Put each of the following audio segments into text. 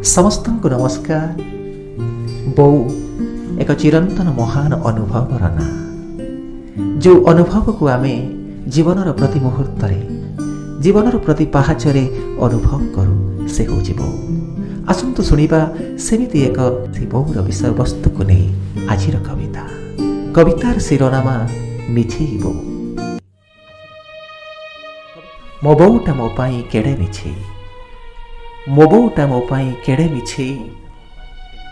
ସମସ୍ତଙ୍କୁ ନମସ୍କାର। ବୋଉ ଏକ ଚିରନ୍ତନ ମହାନ ଅନୁଭବର ନାଁ, ଯେଉଁ ଅନୁଭବକୁ ଆମେ ଜୀବନର ପ୍ରତି ମୁହୂର୍ତ୍ତରେ, ଜୀବନର ପ୍ରତି ପାହାଚରେ ଅନୁଭବ କରୁ, ସେ ହେଉଛି ବୋଉ। ଆସନ୍ତୁ ଶୁଣିବା ସେମିତି ଏକ ସେ ବୋଉର ବିଷୟବସ୍ତୁକୁ ନେଇ ଆଜିର କବିତା। କବିତାର ଶିରୋନାମା ମିଛେଇ ବୋଉ। ମୋ ବୋଉଟା ମୋ ପାଇଁ କେଡ଼େ ମିଛେଇ, ମୋ ବୋଉଟା ମୋ ପାଇଁ କେଡ଼େ ମିଛେଇ,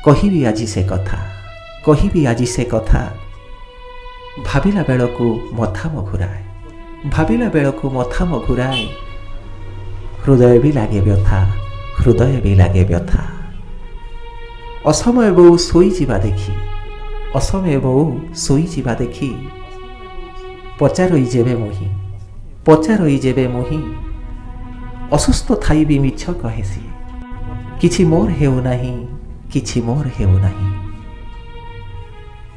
କହିବି ଆଜି ସେ କଥା, କହିବି ଆଜି ସେ କଥା। ଭାବିଲା ବେଳକୁ ମଥା ମୋ ଘୁରାଏ, ଭାବିଲା ବେଳକୁ ମଥା ମୋ ଘୁରାଏ, ହୃଦୟ ବି ଲାଗେ ବ୍ୟଥା, ହୃଦୟ ବି ଲାଗେ ବ୍ୟଥା। ଅସମୟ ବୋଉ ଶୋଇଯିବା ଦେଖି, ଅସମୟ ବୋଉ ଶୋଇଯିବା ଦେଖି, ପଚାରଇ ଯେବେ ମୁହିଁ, ପଚାରଇ ଯେବେ ମୁହିଁ, ଅସୁସ୍ଥ ଥାଇ ବି ମିଛ କହେ ସିଏ, କିଛି ମୋର ହେଉନାହିଁ, କିଛି ମୋର ହେଉନାହିଁ।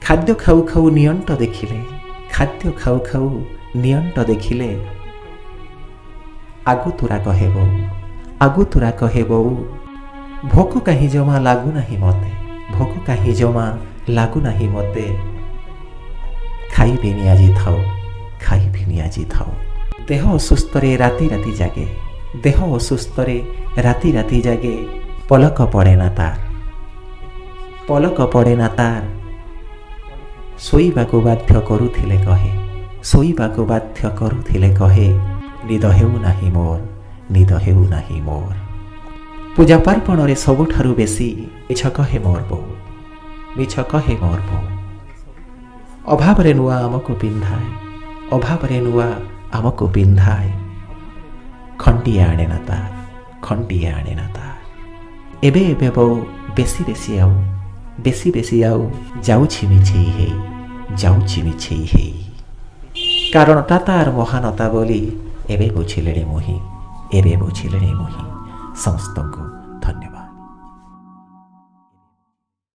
ଖାଦ୍ୟ ଖାଉ ଖାଉ ନିଅଣ୍ଟ ଦେଖିଲେ, ଖାଦ୍ୟ ଖାଉ ଖାଉ ନିଅଣ୍ଟ ଦେଖିଲେ, ଆଗୁତୁରା କହେ ବୋଉ, ଆଗୁତୁରା କହେ ବୋଉ, ଭୋକ କାହିଁ ଜମା ଲାଗୁନାହିଁ ମତେ, ଭୋକ କାହିଁ ଜମା ଲାଗୁନାହିଁ ମତେ, ଖାଇବିନି ଆଜି ଥାଉ, ଖାଇବିନି ଆଜି ଥାଉ। ଦେହ ଅସୁସ୍ଥରେ ରାତି ରାତି ଜାଗେ, ଦେହ ଅସୁସ୍ଥରେ ରାତି ରାତି ଜାଗେ, ପଲକ ପଡ଼େ ନା ତାର, ପଲକ ପଡ଼େ ନା ତାର, ଶୋଇବାକୁ ବାଧ୍ୟ କରୁଥିଲେ କହେ, ଶୋଇବାକୁ ବାଧ୍ୟ କରୁଥିଲେ କହେ, ନିଦ ହେଉନାହିଁ ମୋର, ନିଦ ହେଉନାହିଁ ମୋର। ପୂଜା ପାର୍ବଣରେ ସବୁଠାରୁ ବେଶୀ ମିଛ କହେ ମୋର ବୋଉ, ମିଛ କହେ ମୋର ବୋଉ। ଅଭାବରେ ନୂଆ ଆମକୁ ପିନ୍ଧାଏ, ଅଭାବରେ ନୂଆ ଆମକୁ ପିନ୍ଧାଏ, ଖଣ୍ଡିଏ ଆଣେ ନା ତାର, ଖଣ୍ଡିଏ ଆଣେ ନା ତାର। ଏବେ ଏବେ ବୋଉ ବେଶୀ ବେଶୀ ଆଉ ବେଶୀ ବେଶୀ ଆଉ ଯାଉଛି ମିଛେଇ ହେଇ, ଯାଉଛି ମିଛେଇ ହେଇ। କାରଣଟା ତାର ମହାନତା ବୋଲି ଏବେ ବୁଝିଲେଣି ମୁହିଁ, ଏବେ ବୁଝିଲେଣି ମୁହିଁ। ସମସ୍ତଙ୍କୁ